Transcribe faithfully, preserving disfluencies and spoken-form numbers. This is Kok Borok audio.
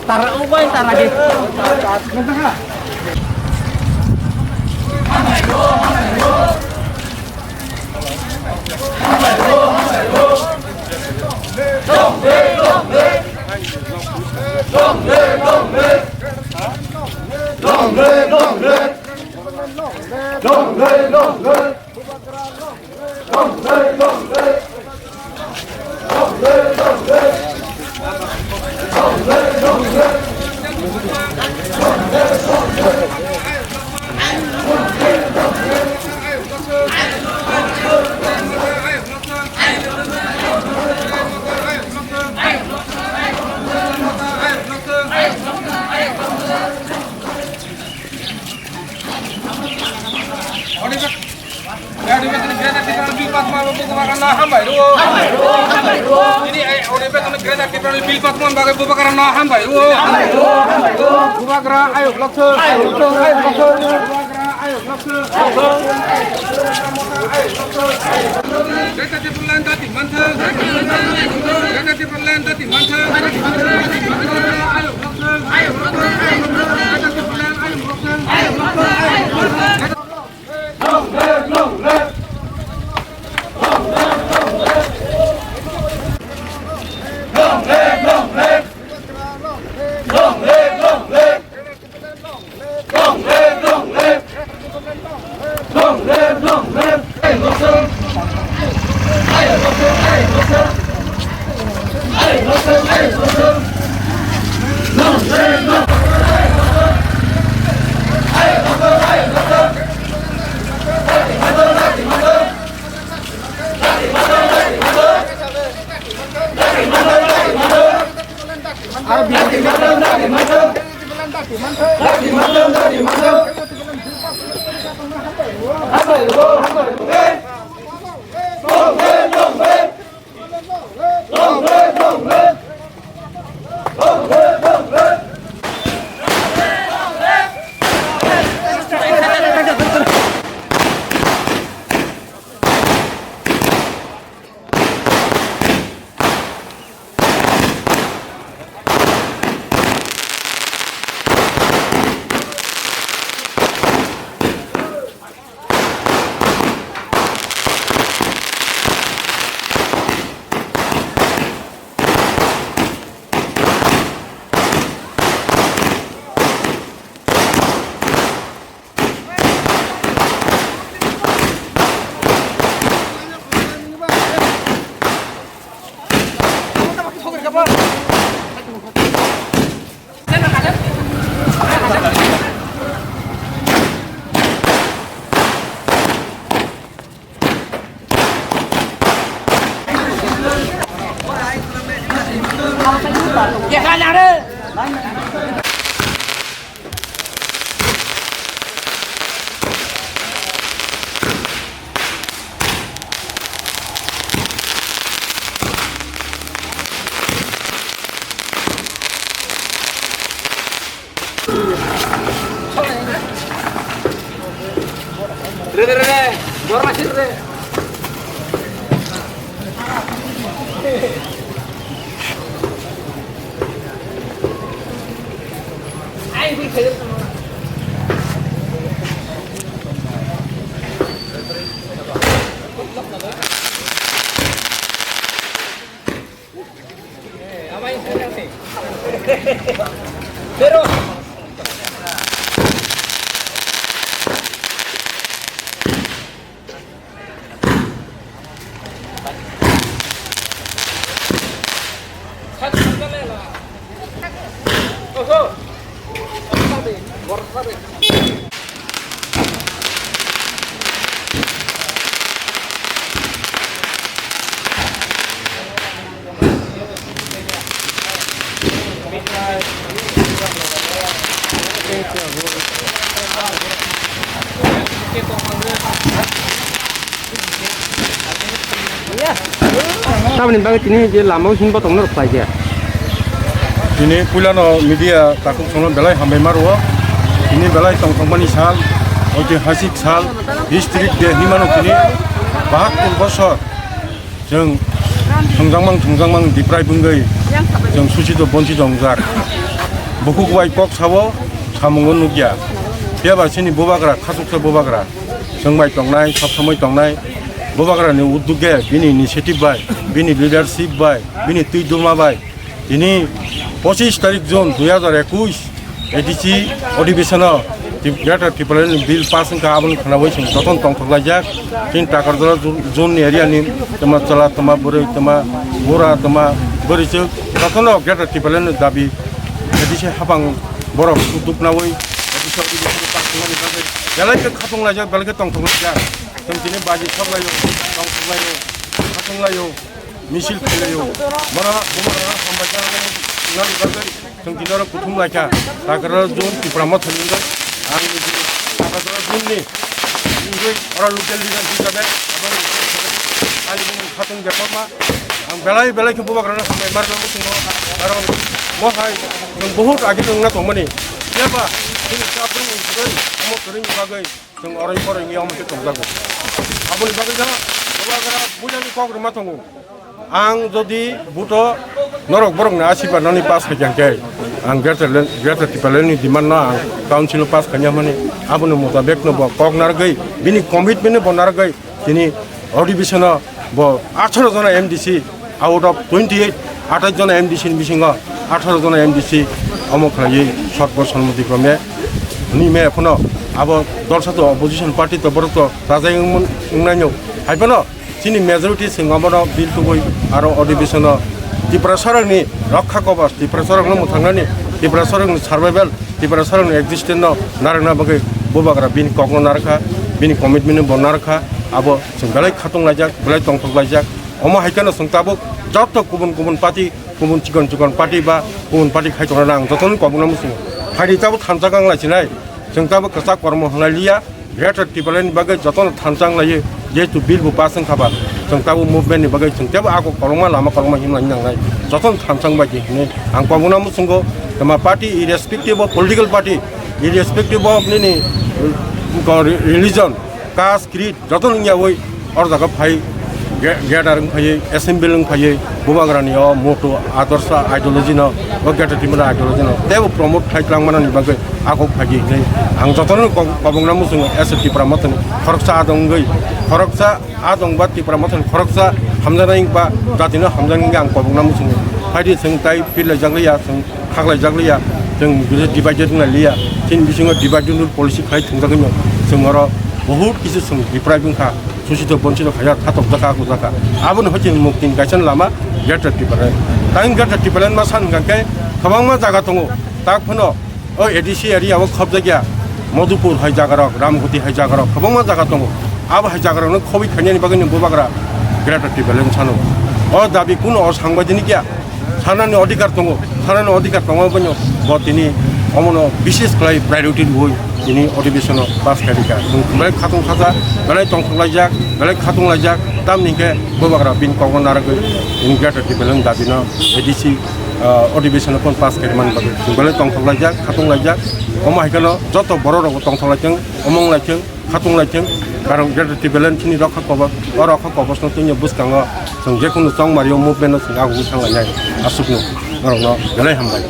Tara ubai tara ge. Ode beton Greater Tipraland Bill pass ma bo bubagra no hambai rwo. Ini ai ode beton Greater Tipraland Bill pass ma bagwi bubagra no hambai rwo. Bubagra ayuk lokthok, ayuk lokthok, ayuk lokthok. Greater Tipraland dati manthok. Greater Tipraland dati manthok. Ayuk lokthok, ayuk lokthok. Greater Tipraland ayuk lokthok. Re, re, re, re. Borok asik re. Tamoni bagwi tini je lama o himba tongna rw khlai khe. Tini puilano media takhuk songno belai hambai ma rwo. Tini belai tongthokmani sal, oitihasik sal, historic day hinmano tini bahattur bosor. Chwng thwngjakmang thwngjakmang diprai bwngwi chwng suchito bonchito wngjak. Bukhuk bai kok sao, samungo nukya. Phiyaba chini bubagra, khachuksa bubagra. Chwng bai tongnai, sob somoi tongnai. Bubagrani uddog bai, bini initiative bai, bini leadership bai, bini twi duma bai. Tini pochis tarik June dui hajar ekush, A D C odhibeshono Tip-, Greater Tipraland ni bill pass wngkha, aboni khwnawi chwng jotono tongthok laijak. Chini Takarjala zone ni area ni twma chwla, twma bwrwi, twma bura, twma bwrwichwk jotono Greater Tipraland ni dabi A D C haphang borok duknawi A D C odhibeshono pass wngmani bagwi belai khe khatung laijak, belai khe tongthok laijak. Chwng tini baji sok laio, tongthok laio, khatung laio. Misil khlailaio. Bono, bono hambai khe nang bagwi chwng tini oro kuthum lai kha. Takarjala zone Tipra Motha ni wngkha. Ang ni Takarjala zone ni wngwi oro local leader hisabe ani bini khatung depama. Ang belai belai khe bubagrano hambai mar nango chwngno. Karon mo hai chwng bahut age wngna tongmani. Phiya ba chini chapring ni bagwi, omo kwrwini bagwi. Chwng oroi poroi wngya omo khe tongjago. Aboni bagwi jano bubagra builani kok rwma tongo. Ang jodi buto norok borokni asirwad nani pass khaikha hwnkhe, ang Greater Land, Greater Tipraland ni demand no ang council o pass khaina hwnmani, aboni mutabek no bo kok narwgwi, bini commitment no bo narwgwi tini odhibeshono bo atharo jona M D C, out of twenty eight, athais jona M D C ni bisingo atharo jona M D C omo khlaiwi sotbo sonmoti krome hwnwi me phano abo dolsa to opposition party to borok to rajai wng-, wngnaino. Hai phano chini majority chwng omono bill tubui aro odhibeshono Tiprasarokni rokha kobos, Tiprasarokno mwthangnani, Tiprasarokni survival, Tiprasarokni existence no narwkna bagwi bubagra bini kokno narwkha, bini commitment no bo narwkha, abo chwng belai khatung laijak, belai tongthok laijak. Omo hai kheno chwng tabuk joto kubun kubun party, kubun chikon chikon party ba kubun party khai tongnai ang jotono kobokno muchungo. Haidi tabuk thansa kang lai sinai, chwng tabuk kwchak kormo hwnlai liya, Greater Tipraland ni bagwi jotono thansa wng laiwi, jehetu bill bo pass wng kha ba, chwng tabuk movement ni bagwi chwng teibo ako kwbangma lama kwbangma himlai nangnai, jotono thansa wng bai di hwnwi ang kobokno muchungo. Twma party irrespective of political party, irrespective of nini, uh, religion, caste, creed, joto wngya oi oro jaga phai ge-, gather wng phaiwi, assembly wng phaiwi, bubagrani o moto, adorsha, ideology no, o Greater Tipraland ideology no teibo promote khai twlang manani bagwi ako phaidi hwnwi ang jotono kok-, kobokna muchungo S F Tipra Mothani khoroksa adong wngwi, khoroksa adong ba Tipra Mothani khoroksa hamjaknai ba jatino hamjaknai wngwi ang kobokna muchungo. Phaidi chwng tai phirlaijak liya, chwng khaklaijak liya, chwng divided wng lai liya. Chini bisingo divide and rule policy khai thwngjagwi no chwng oro bahut kisi chwng deprive wngkha, suchito bonchito khaijak, khatokjak kha, kujak kha. Aboni hoi chini mukti ni kaisa lama Greater Tipraland. Tang Greater Tipraland ma san hwnkha khe kwbangma jaga tongo. Tak phano o A D C area o khobjakya Madhupur hai jagarok, Ramguti hai jagarok kwbangma jaga tongo. Abo hai jagarokno khobwi khainani bagwi no bubagra Greater Tipraland sano. O dabi kuno o sangbaidini kya? Sanani odhikar tongo, sanani odhikar tongo bono bo tini omono bishes khlai priority rwui tini odhibeshono pass khairika. Chwng belai khatung khaja, belai tongthok laijak, belai khatung laijak, tamni hwnkhe bubagra bini kokno narwgwi tini Greater Tipraland dabino A D C, ah, odhibeshono pass khairmani bagwi chwng belai tongthok laijak, khatung laijak. Omo hai kheno joto borok rokbo tongthok laithwng, omong laithwng. Khatung laithwng, karon Greater Tipraland chini rokha kobos, o rokha kobosno twino bwskango chwng jekhunu chongmario movement no chwng agugwi thanglainai aswkno norokno belai hambai.